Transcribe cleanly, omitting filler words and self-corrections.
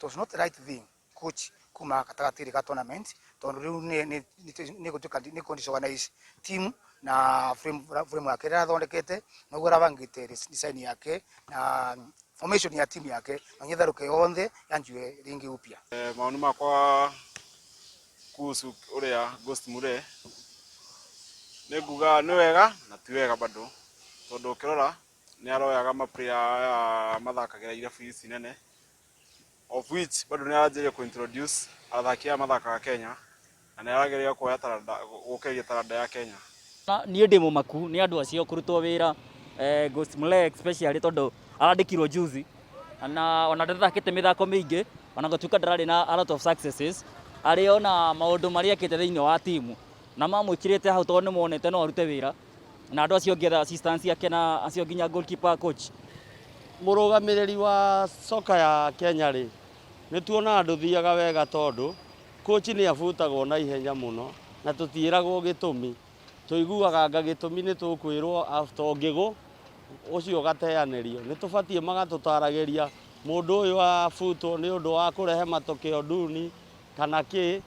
Was not the right thing coach kuma gatagatĩ ga tournament, tondu riu ni gutuika ni ku disorganize team na frame yake ĩrĩa athondekete noguo arabangĩte design yake na formation ya team yake na nyetharuke yonthe yanjiwe ringi upya. Maoni makwa kuhusu uria Ghost Mulee, nĩ nguga nĩ wega na ti wega bado, tondu ũkĩrora nĩ aroyaga ma player aya mathakagĩra irabu ici nene, of which bado nĩ aranjĩrĩria ku introduce athaki aya mathakaga Kenya na nĩ arageria kuoya taranda, gũkĩria taranda ya Kenya. Niĩ ndĩ mũmaku nĩ andũ acio kũrutwo wĩra, Ghost Mulee especially, tondũ arandĩkirwo juzi na ona ndathakĩte mĩthako mĩingĩ, ona gũtuĩka ndararĩ na a lot of successes, arĩ ona maũndũ marĩa ekĩte thĩinĩ wa timu na mamwĩkĩrĩte hau tondũ nĩ monete no arute wĩra na andũ acio angĩ, assistants ake na acio nginya goalkeeper coach. Mũrũgamĩrĩri wa soka ya Kenya rĩ, nĩ tuonaga ndũthiaga wega, tondũ coach nĩ abutagwo na ihenya mũno na tũtiĩragwo gĩtũmi. Tũiguaga anga gĩtũmi nĩ tũkwĩrwo after ũngĩgũ ũcio ũgateanĩrio. Nĩ tũbatiĩ magatũtaragĩria mũndũ ũyũ abutwo nĩ ũndũ wa kũrehe matokeo duni kana kĩ.